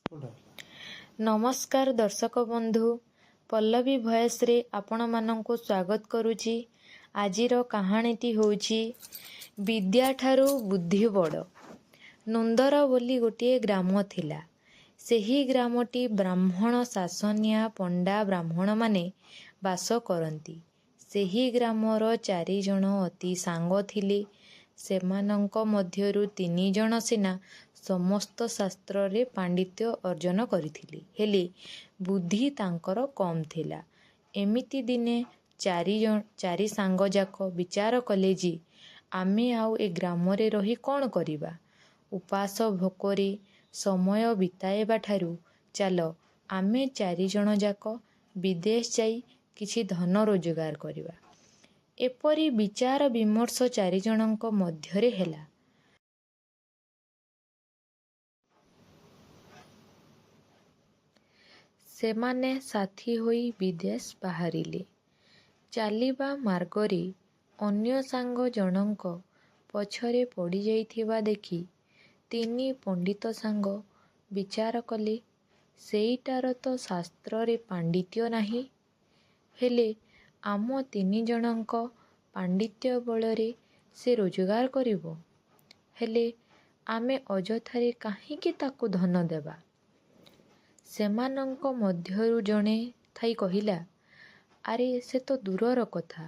କୋଉଟା? ନମସ୍କାର ଦର୍ଶକ ବନ୍ଧୁ, ପଲ୍ଲବୀ ଭଏସ୍ରେ ଆପଣମାନଙ୍କୁ ସ୍ୱାଗତ କରୁଛି। ଆଜିର କାହାଣୀଟି ହେଉଛି ବିଦ୍ୟାଠାରୁ ବୁଦ୍ଧି ବଡ଼। ନୁନ୍ଦର ବୋଲି ଗୋଟିଏ ଗ୍ରାମ ଥିଲା। ସେହି ଗ୍ରାମଟି ବ୍ରାହ୍ମଣ ଶାସନିଆ ପଣ୍ଡା ବ୍ରାହ୍ମଣମାନେ ବାସ କରନ୍ତି। ସେହି ଗ୍ରାମର ଚାରିଜଣ ଅତି ସାଙ୍ଗ ଥିଲେ। ସେମାନଙ୍କ ମଧ୍ୟରୁ ତିନିଜଣ ସିନା ସମସ୍ତ ଶାସ୍ତ୍ରରେ ପାଣ୍ଡିତ୍ୟ ଅର୍ଜନ କରିଥିଲେ, ହେଲେ ବୁଦ୍ଧି ତାଙ୍କର କମ୍ ଥିଲା। ଏମିତି ଦିନେ ଚାରି ସାଙ୍ଗଯାକ ବିଚାର କଲେ ଯେ ଆମେ ଆଉ ଏ ଗ୍ରାମରେ ରହି କ'ଣ କରିବା? ଉପାସ ଭୋକରେ ସମୟ ବିତାଇବା ଠାରୁ ଚାଲ ଆମେ ଚାରିଜଣଯାକ ବିଦେଶ ଯାଇ କିଛି ଧନ ରୋଜଗାର କରିବା। ଏପରି ବିଚାର ବିମର୍ଶ ଚାରିଜଣଙ୍କ ମଧ୍ୟରେ ହେଲା। ସେମାନେ ସାଥୀ ହୋଇ ବିଦେଶ ବାହାରିଲେ। ଚାଲିବା ମାର୍ଗରେ ଅନ୍ୟ ସାଙ୍ଗ ଜଣଙ୍କ ପଛରେ ପଡ଼ିଯାଇଥିବା ଦେଖି ତିନି ପଣ୍ଡିତ ସାଙ୍ଗ ବିଚାର କଲେ, ସେଇଟାର ତ ଶାସ୍ତ୍ରରେ ପାଣ୍ଡିତ୍ୟ ନାହିଁ, ହେଲେ ଆମ ତିନିଜଣଙ୍କ ପାଣ୍ଡିତ୍ୟ ବଳରେ ସେ ରୋଜଗାର କରିବ। ହେଲେ ଆମେ ଅଯଥାରେ କାହିଁକି ତାକୁ ଧନ ଦେବା? ସେମାନଙ୍କ ମଧ୍ୟରୁ ଜଣେ ଥାଇ କହିଲା, ଆରେ ସେ ତ ଦୂରର କଥା,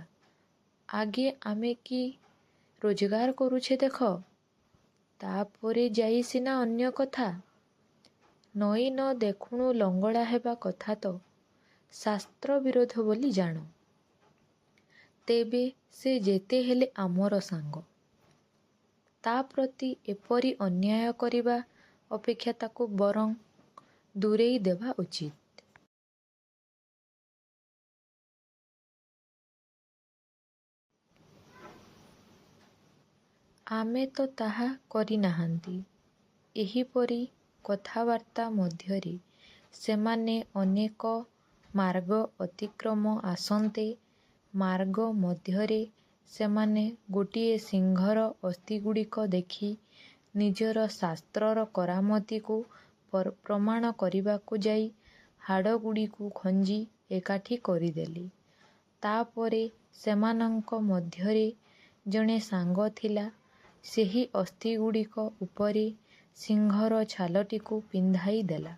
ଆଗେ ଆମେ କି ରୋଜଗାର କରୁଛେ ଦେଖ, ତା'ପରେ ଯାଇ ସିନା ଅନ୍ୟ କଥା। ନଈ ନ ଦେଖୁଣୁ ଲଙ୍ଗଳା ହେବା କଥା ତ ଶାସ୍ତ୍ର ବିରୋଧ ବୋଲି ଜାଣ। ତେବେ ସେ ଯେତେହେଲେ ଆମର ସାଙ୍ଗ। ତା' ପ୍ରତି ଏପରି ଅନ୍ୟାୟ କରିବା ଅପେକ୍ଷା ତାକୁ ବରଂ ଦୂରେଇ ଦେବା ଉଚିତ। ଆମେ ତ ତାହା କରିନାହାନ୍ତି। ଏହିପରି କଥାବାର୍ତ୍ତା ମଧ୍ୟରେ ସେମାନେ ଅନେକ ମାର୍ଗ ଅତିକ୍ରମ ଆସନ୍ତେ, ମାର୍ଗ ମଧ୍ୟରେ ସେମାନେ ଗୋଟିଏ ସିଂହର ଅସ୍ଥିଗୁଡ଼ିକ ଦେଖି ନିଜର ଶାସ୍ତ୍ରର କରାମତିକୁ ପ୍ରମାଣ କରିବାକୁ ଯାଇ ହାଡ଼ଗୁଡ଼ିକୁ ଖଞ୍ଜି ଏକାଠି କରିଦେଲେ। ତା'ପରେ ସେମାନଙ୍କ ମଧ୍ୟରେ ଜଣେ ସାଙ୍ଗ ଥିଲା, ସେହି ଅସ୍ଥିଗୁଡ଼ିକ ଉପରେ ସିଂହର ଛାଲଟିକୁ ପିନ୍ଧାଇ ଦେଲା।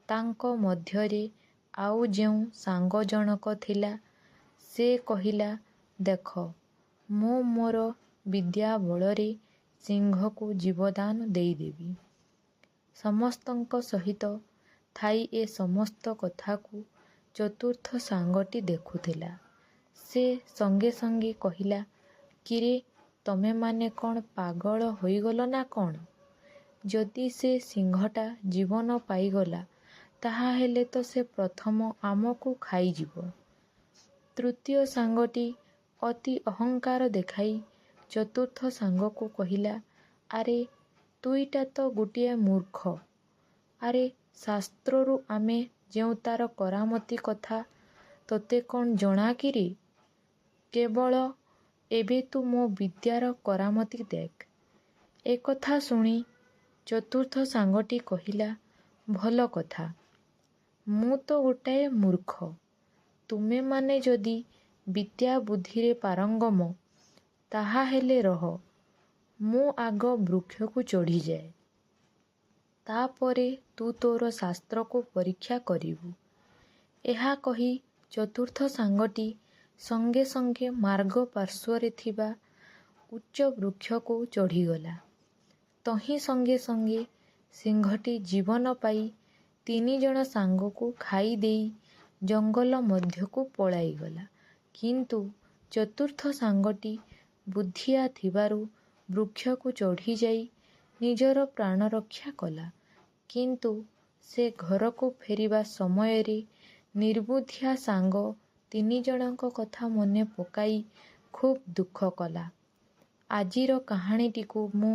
ତାଙ୍କ ମଧ୍ୟରେ ଆଉ ଯେଉଁ ସାଙ୍ଗ ଜଣକ ଥିଲା, ସେ କହିଲା, ଦେଖ, ମୁଁ ମୋର ବିଦ୍ୟା ବଳରେ ସିଂହକୁ ଜୀବଦାନ ଦେଇଦେବି। ସମସ୍ତଙ୍କ ସହିତ ଥାଇ ଏ ସମସ୍ତ କଥାକୁ ଚତୁର୍ଥ ସାଙ୍ଗଟି ଦେଖୁଥିଲା। ସେ ସଙ୍ଗେ ସଙ୍ଗେ କହିଲା, କିରେ, ତମେମାନେ କ'ଣ ପାଗଳ ହୋଇଗଲ ନା କ'ଣ? ଯଦି ସେ ସିଂହଟା ଜୀବନ ପାଇଗଲା, ତାହାହେଲେ ତ ସେ ପ୍ରଥମ ଆମକୁ ଖାଇଯିବ। ତୃତୀୟ ସାଙ୍ଗଟି ଅତି ଅହଙ୍କାର ଦେଖାଇ ଚତୁର୍ଥ ସାଙ୍ଗକୁ କହିଲା, ଆରେ ତୁଇଟା ତ ଗୋଟିଏ ମୂର୍ଖ। ଆରେ ଶାସ୍ତ୍ରରୁ ଆମେ ଯେଉଁ ତା'ର କରାମତି କଥା ତୋତେ କ'ଣ ଜଣା କିରେ? କେବଳ ଏବେ ତୁ ମୋ ବିଦ୍ୟାର କରାମତି ଦେଖ। ଏକଥା ଶୁଣି ଚତୁର୍ଥ ସାଙ୍ଗଟି କହିଲା, ଭଲ କଥା, ମୁଁ ତ ଗୋଟାଏ ମୂର୍ଖ। ତୁମେମାନେ ଯଦି ବିଦ୍ୟା ବୁଦ୍ଧିରେ ପାରଙ୍ଗମ, ତାହାହେଲେ ରହ, ମୁଁ ଆଗ ବୃକ୍ଷକୁ ଚଢ଼ିଯାଏ। ତା'ପରେ ତୁ ତୋର ଶାସ୍ତ୍ରକୁ ପରୀକ୍ଷା କରିବୁ। ଏହା କହି ଚତୁର୍ଥ ସାଙ୍ଗଟି ସଙ୍ଗେ ସଙ୍ଗେ ମାର୍ଗ ପାର୍ଶ୍ୱରେ ଥିବା ଉଚ୍ଚ ବୃକ୍ଷକୁ ଚଢ଼ିଗଲା। ତହିଁ ସଙ୍ଗେ ସଙ୍ଗେ ସିଂହଟି ଜୀବନ ପାଇ ତିନିଜଣ ସାଙ୍ଗକୁ ଖାଇଦେଇ ଜଙ୍ଗଲ ମଧ୍ୟକୁ ପଳାଇଗଲା। କିନ୍ତୁ ଚତୁର୍ଥ ସାଙ୍ଗଟି ବୁଦ୍ଧିଆ ଥିବାରୁ ବୃକ୍ଷକୁ ଚଢ଼ିଯାଇ ନିଜର ପ୍ରାଣରକ୍ଷା କଲା। କିନ୍ତୁ ସେ ଘରକୁ ଫେରିବା ସମୟରେ ନିର୍ବୁଦ୍ଧିଆ ସାଙ୍ଗ ତିନିଜଣଙ୍କ କଥା ମନେ ପକାଇ ଖୁବ୍ ଦୁଃଖ କଲା। ଆଜିର କାହାଣୀଟିକୁ ମୁଁ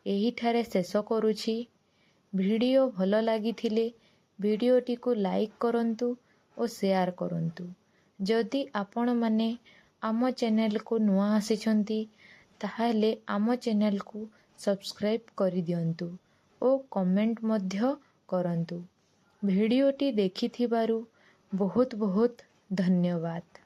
ଏହିଠାରେ ଶେଷ କରୁଛି। ଭିଡ଼ିଓ ଭଲ ଲାଗିଥିଲେ ଭିଡ଼ିଓଟିକୁ ଲାଇକ୍ କରନ୍ତୁ ଓ ସେୟାର କରନ୍ତୁ। ଯଦି ଆପଣମାନେ ଆମ ଚ୍ୟାନେଲକୁ ନୂଆ ଆସିଛନ୍ତି, ତାହେଲେ ଆମ ଚ୍ୟାନେଲକୁ ସବସ୍କ୍ରାଇବ୍ କରିଦିଅନ୍ତୁ ଓ କମେଣ୍ଟ ମଧ୍ୟ କରନ୍ତୁ। ଭିଡ଼ିଓଟି ଦେଖିଥିବାରୁ ବହୁତ ବହୁତ ଧନ୍ୟବାଦ।